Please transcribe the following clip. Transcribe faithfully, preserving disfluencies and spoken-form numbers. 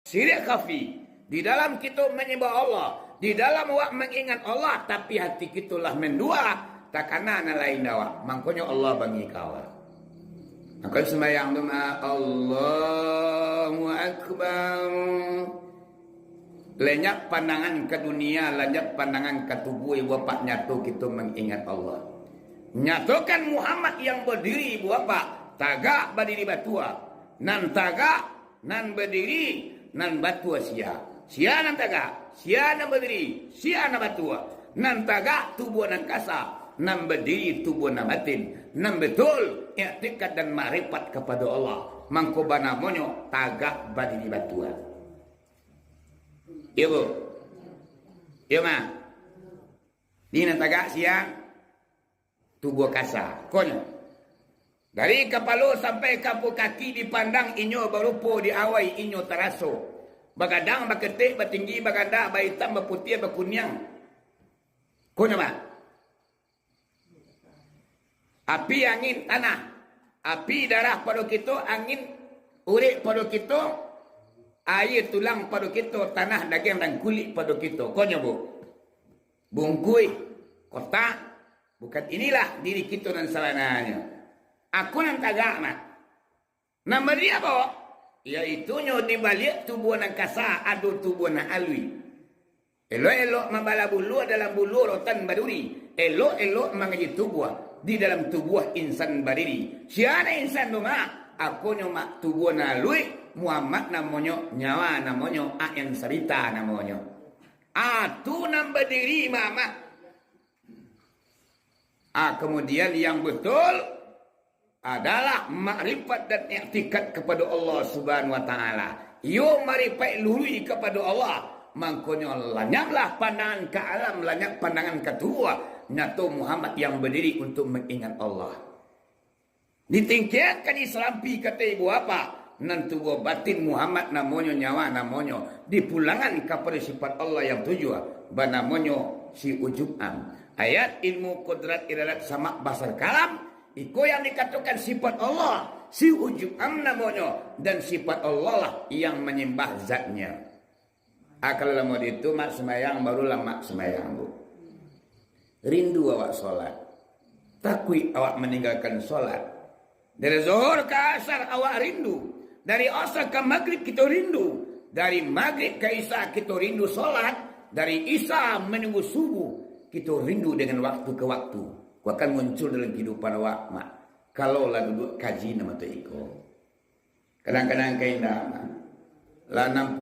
Sirik khafi, di dalam kito manyambah Allah, di dalam awak mangingat Allah, tapi hati kito lah mandua, takana nan lain dek awak, mangkonyo Allah bangih ka awak. Mako sumbayang tu mah, Allahu Akbar. Lanyap pandangan ka dunia, lanyap pandangan ka tubuah, ibu bapak, nyato kito mangingat Allah. Nyatokan Muhammad yang badiri, ibu bapak, tagak badiri batua. Nan tagak, nan badiri, nan batua sia. Sia nan tagak, sia nan badiri, sia nan batua. Nan tagak tubuah nan kasa, nan badiri tubuah nan batin. Nan betul, iktikad dan makrifat kapado Allah. Mangko banamonyo tagak badiri batua. Iyo, Bu? Iyo, Ma? Di nan tagak sia, tubuah kasa. Konyo. Dari kapalo sampai ka kaki dipandang inyo barupo, di awai inyo taraso. Bagadang, baketek, batinggi, baganda, baitam, baputiah, bakuniang. Konyo, Mak. Api, angin, tanah. Api, darah pado kito, angin, urek pado kito, aia, tulang pado kito, tanah, dagiang, dan kulik pado kito. Konyo, Bu. Bungkuih, kotak, bukan inilah diri kito nan sabananyo. Ako nan tagak, Mak. Nan badiri apo? Yaitunyo di baliak tubuah nan kasa, ado tubuah nan aluih. Elok-elok mambalah buluah, dalam buluah rotan baduri. Elok-elok mangaji tubuah, di dalam tubuah insan badiri. Sia nan insan tu, Mak? Akonyo, Mak, tubuah nan aluih, Muhammad namonyo, nyawa namonyo, Ayan Sabita namonyo. Ah, tu nan badiri, Mak, Mak. Ah, kemudian yang betul, adalah makrifat dan iktikad kapado Allah Subhanahu wa Ta'ala. Iyo makrifat luruih kapado Allah, mangkonyo lanyaplah pandangan ka alam, lanyap pandangan ka tubuah, nyato Muhammad yang badiri untuk mangingat Allah. Ditingkiakan di salampi kato ibu bapak, nan tubuah batin Muhammad namonyo, nyawa namonyo, dipulangan kapado sifat Allah yang tujuah, banamonyo si ujub am. Ayat ilmu kudrat iradat samak basar kalam, iko yang dikatokan sifat Allah, si ujub am namonyo, dan sifat Allah lah yang manyambah zatnya. Ah, kalau lah model itu, Mak sumbayang, barulah Mak sumbayang, Bu. Rindu awak solat. Takuik awak maninggalkan solat. Dari Zohor ka Asar awak rindu. Dari Asar ka Magrib kito rindu. Dari Magrib ka Isya kito rindu solat. Dari Isya manunggu Subuh, kito rindu dengan waktu ke waktu. Ko akan muncul dalam kehidupan awak, Mak. Kalau lah duduak kaji nan macam iko. Kadang-kadang ka indak, Mak. Lah anam